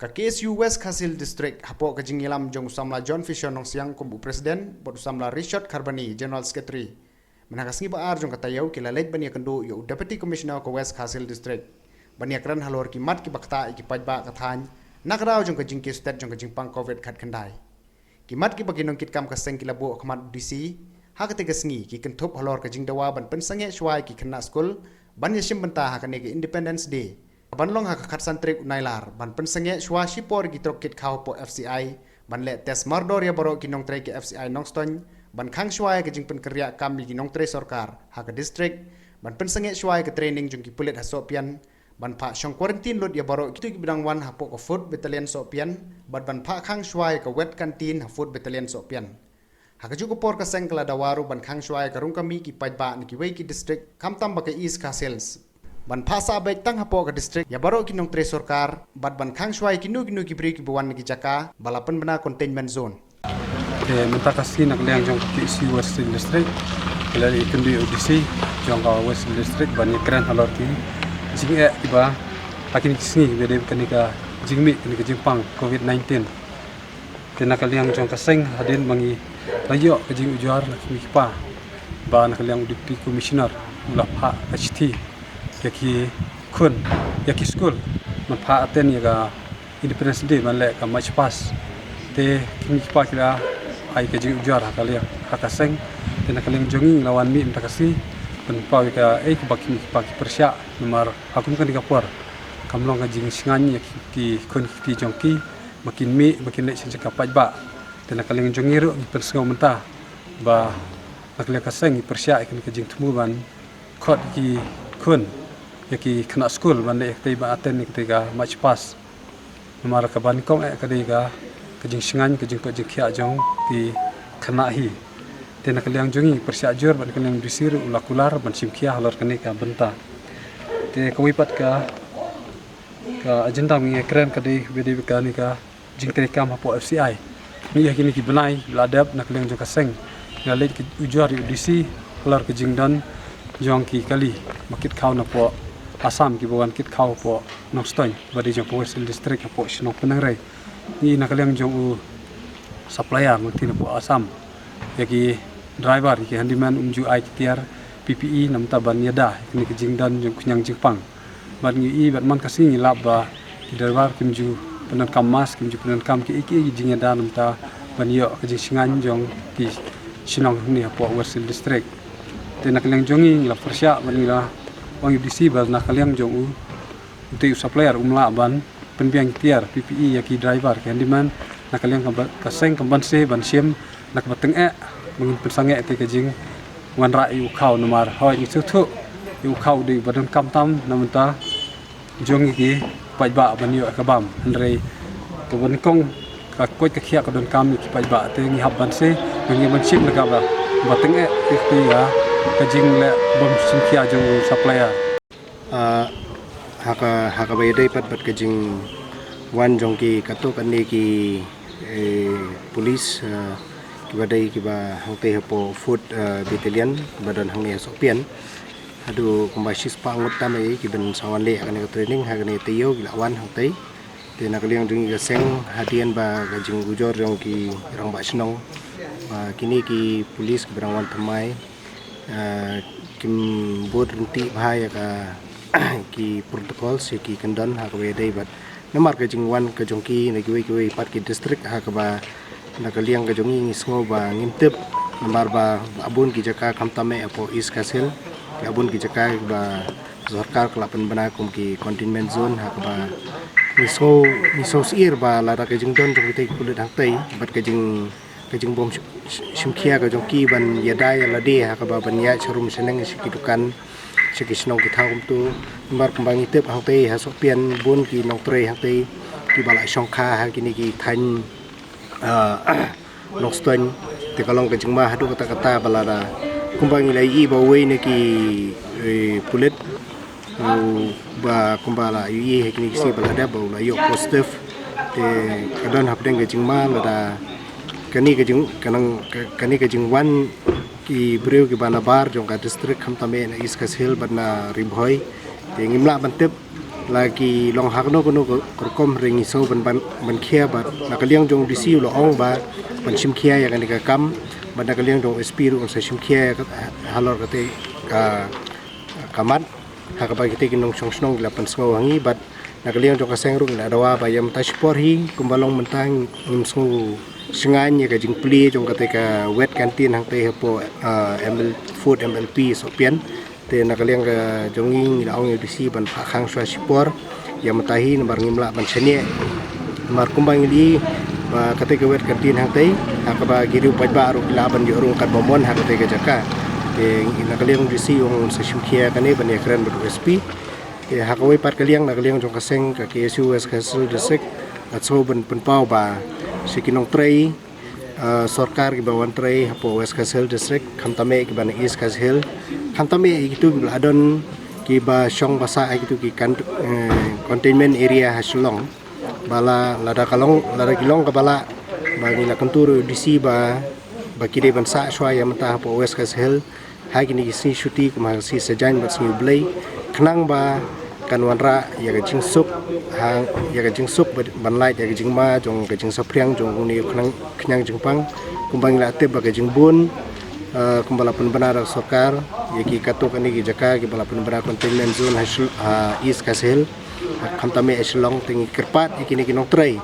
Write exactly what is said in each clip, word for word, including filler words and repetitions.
Ka K S U West Khasi Hills District, hapoh ka jingïalam jong u samla John Fisher Nongsiang kum u President bad u samla Richard Kharbani, General Secretary, mynha ka sngi ba ar jong ka taïew ki la leit ban ïakynduh ïa u Deputy Commissioner ka West Khasi Hills District ban ïakren halor ki mat kiba ktah ïa ki paidbah ka thaiñ na ka daw jong ka jingkiew stet jong ka jingpang covid khatkhyndai. Ki mat kiba ki nongkitkam ka seng ki la buh ha khmat u D C ha katei ka sngi ki kynthup halor ka jingdawa ban pynsangeh shuwa ïa ki khynnah skul ban ïashim bynta ha kane ka Independence Day, ka ban long ha ka khatsan tarik u Nailar, ban pynsangeh shuwa shipor ïa ki trok kit khaw hapoh F C I, ban leh test mardor ïa baroh ki nongtrei ka F C I Nongstoiñ, ban khang shuwa ïa ka jingpynkynriah kam ïa ki nongtrei sorkar ha ka district, ban pynsangeh shuwa ïa ka training jong ki pulit ha Sohpian, ban phah shong quarantine lut ïa baroh kito kiba dang wan hapoh ka Food Battalion Sohpian, bad ban phah khang shuwa ïa ka wet canteen ha Food Battalion Sohpian. Ha kajuh ka por ka seng ka la dawa ruh ban khang shuwa ïa ka rung ka mih ki paidbah na kiwei ki district, khamtam ba ka East Khasi Hills, ban phah sah beit tang hapoh ka district ïa baroh ki nongtrei sorkar, bad ban khang shuwa ïa kino kino ki briew kiba wan na ki jaka ba la pynbna containment zone. Te mynta ka sngi na ka liang jong ka K S U West Khasi Hills District, ka la ïakynduh ïa u D C jong ka West Khasi Hills District ban ïakren halor ki jingeh kiba ha kine ki sngi kiba dei kane ka jingmih kane ka jingpang covid nineteen. Te na ka liang jong ka seng, hadien ba ngi la ïoh ka jingujor na ki kmie ki kpa ba na ka liang u Deputy Commissioner u la phah ka shithi ïa ki khun, ïa ki skul, ban phah attend ïa ka Independence Day ban leh ka march past. Te ki kmie ki kpa ki la ai ka jingujor ha ka liang, ha ka seng. Te na ka liang jong ngi la wan mih mynta ka sngi ban pynpaw ïa kaei kaba ki kmie ki kpa ki pyrshah, namar ha kum kane ka por kam long ka jingshngaiñ ïa ki, ki khun ki kti jong ki ba kin mih, ba kin leit sha jaka paidbah. Te na ka liang jong ngi ruh ngi pynsngew mynta ba na ka liang ka seng ngi pyrshah ïa kane ka jingthmu ban khot ïa ki khun, ïa ki khynnah skul ban leit ïa katei, ban attend ïa katei ka march past. Namar kaba nyngkong eh ka dei ka, ka jingshngaiñ, ka jingpait jingkhiah jong ki khynnah hi. Te na ka liang jong ngi pyrshah jur bad na ka liang D C ruh u la kular ban shim khia halor kane ka bynta. Te kawei pat ka, ka agenda ngi kren ka dei, ba dei kane ka jingtrei kam hapoh F C I. Ngi ha kine ki bnai ba la dep na ka liang jong ka seng ngi la leit ujor ïa u D C halor ka jingdon jong ki kali ba kit khaw napoh Assam kiba wan kit khaw hapoh Nongstoiñ ba dei jong ka West Khasi Hills District hapoh shnong Pyndengrei. Ngi na ka liang jong u supplier ngi tip napoh Assam, ïa ki driver, ïa ki handyman, um ju ai ki tiar P P E namar ban ïada ïa kine ki jingdon jong khñiang jingpang. Bad ngi ïohi bad man ka sngi ngi lap ba ki driver kim ju pyndonkam mask, kim ju pyndonkam kiei kiei ki jingïada namar ban ïoh ka jingshngaiñ jong ki shnong hangne hapoh West Khasi Hills District. Te na ka liang jong ngi ngi la pyrshah bad ngi la ong ïa u D C ba na ka liang jong u, utei u supplier um lah ban pynbiang ki tiar P P E ïa ki driver, ki handyman, na ka liang ka ba, ka seng kam banse ban shim na kaba tyngeh ba ngin pynsangeh ïa ka jingwanrah ïa u khaw namar hooid ngi sngewthuh ïa u khaw u dei uba donkam tam na bynta jong ngi ki paidbah ban ïoh ïa ka bam, hynrei kaba nyngkong ka koit ka khiah ka donkam ïa ki paidbah, te ngi hap banse, ngi ban shim na kaba, ba tyngeh ïa ka, ka jingleh bym shim khia jong u supplier. Ah, ha ka, ha kaba ïadei pat bad ka jingwan jong ki katto katne ki, eh, police, ah, kiba dei kiba hangtei hapoh Food, ah, Battalion ba don hangne ha Sohpian. Haduh kumba shispah ngut tam eh ki ban sa wan leh kane ka training ha kane ka taïew ki la wan hangtei. Te na ka liang jong ngi ka seng hadien ba ka jingujor jong ki rangbah shnong ba kine ki police kiba dang wan thymmai, ah, kim bud ryntih bha ïa ka ki protocol, ïa ki kyndon ha kaba ïadei bad namar ka jingwan ka jong ki na kiwei kiwei pat ki district ha kaba na ka liang ka jong ngi ngi sngew ba ngim tip namar ba bun ki jaka khamtam eh hapoh East Khasi Hills, bun ki jaka ba sorkar ka la pynbna kum ki containment zone ha kaba ngi sngew, ngi sngew syier ba lada ka jingdon jong kita ki pulit hangtei bad ka jing ka jingbym sh-, sh-, shim khia ka jong ki ban ïada ïa lade ha kaba ban ïaid sharum shaneng sha ki dukan, sha ki shnong ki thaw kumto. Namar kumba ngi tip hangtei ha Sohpian bun ki nongtrei hangtei kiba la shongkha ha kine ki thaiñ, ah, Nongstoiñ. Te ka long ka jingma haduh katta katta ba lada kumba ngi la ïohi ba uwei na ki, eh, pulit, u ba kumba la ïohi ha kine ki sngi ba la dep ba u la ïoh positive. Te ka don hapdeng ka jingma lada kane ka jing, ka nang, ka, kane ka jingwan ki briew kiba nabar jong ka district khamtam eh na East Khasi Hills bad na Ri Bhoi. Te ngim lah ban tip La ki long ha kano kano ka rukom hynrei ngi sngew ban ban ban khia bad na ka liang jong D C u la ong ba ban shim khia ïa kane ka kam bad na ka liang jong S P ruh un sa shim khia ïa ka halor kata ka ka mat ha kaba kita ki nongshong shnong ki la pynsngew ha ngi bad na ka liang jong ka seng ruh ngi la dawa ba ïa mynta shipor hi kumba long mynta ngim sngew shngaiñ ïa ka jingplie jong kata ka wet canteen hangta hapoh M L food M L P Sohpian. Te na ka liang ka jong ngi ngi la ong ïa u D C ban phah khang shuwa shipor ïa mynta hi namar ngim lah ban shaniah. Namar kumba ngi la ïohi ba kata ka wet canteen hangta ha kaba ki riew paidbah ruh ki lah ban ïoh rung katba mon ha kata ka jaka. Te ngi na ka liang u D C u ong un sa shim khia kane ban ïakren bad u S P. Te ha kawei pat ka liang na ka liang jong ka seng ka K S U West Khasi Hills District nga sngew ban pynpaw ba sha ki nongtrei, uh, sorkar kiba wan trei hapoh West Khasi Hills District, khamtam eh kiba na East Khasi Hills, khamtam eh kitu kiba la don kiba shong ba sah ha kitu ki kan, eh, containment area ha Shillong. Ba la lada ka long lada ki long kaba lah ba ngi la kyntu ruh ïa u D C ba ba ki dei ban sah shuwa ïa mynta hapoh West Khasi Hills ha kine ki sngi shuti kum ha ka sngi Saitjaiñ bad sngi U Blei khnang ba kan wanrah ïa ka jingsuk ha ïa ka jingsuk ba ban lait ïa ka jingma jong ka jingsaphriang jong une u khñiang jingpang kumba ngi la tip ba ka jingbun, eh, kumba la pynbna da ka sorkar ïa ki katto katne ki jaka kiba la pynbna containment zone ha East Khasi Hills khamtam eh ha Shillong. Te ngi kyrpad ïa kine ki nongtrei,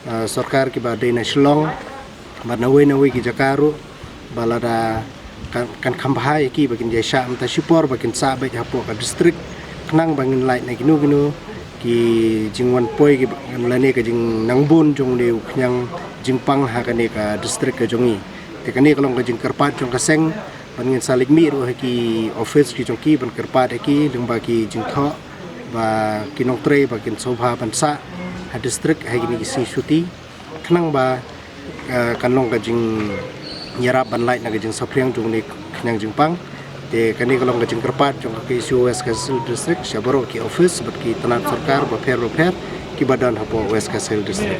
eh, sorkar kiba dei na Shillong bad na wei na wei ki jaka ruh ba lada kan, kan kham bha ïa ki ba kin ïa shah mynta shipor ba kin sah beit hapoh ka district khnang ba ngin lait na kino kino ki jingwan poi ki lane ka jingnangbun jong une u khñiang jingpang ha kane ka district ka jong ngi. Te kane ka long ka jingkyrpad jong ka seng ban ngin sa leit mih ruh ha ki office ki jong ki ban kyrpad ïa ki lyngba ki jingthoh ba ki nongtrei ba kin sngewbha ban sah ha district ha kine ki sngi shuti khnang ba, eh, kan long ka jingïarap ban lait na ka jingsaphriang jong une u khñiang jingpang. Te kane ka long ka jingkyrpad jong ka K S U West Khasi Hills District sha baroh ki office bad ki tnat sorkar bapher bapher kiba don hapoh West Khasi Hills District.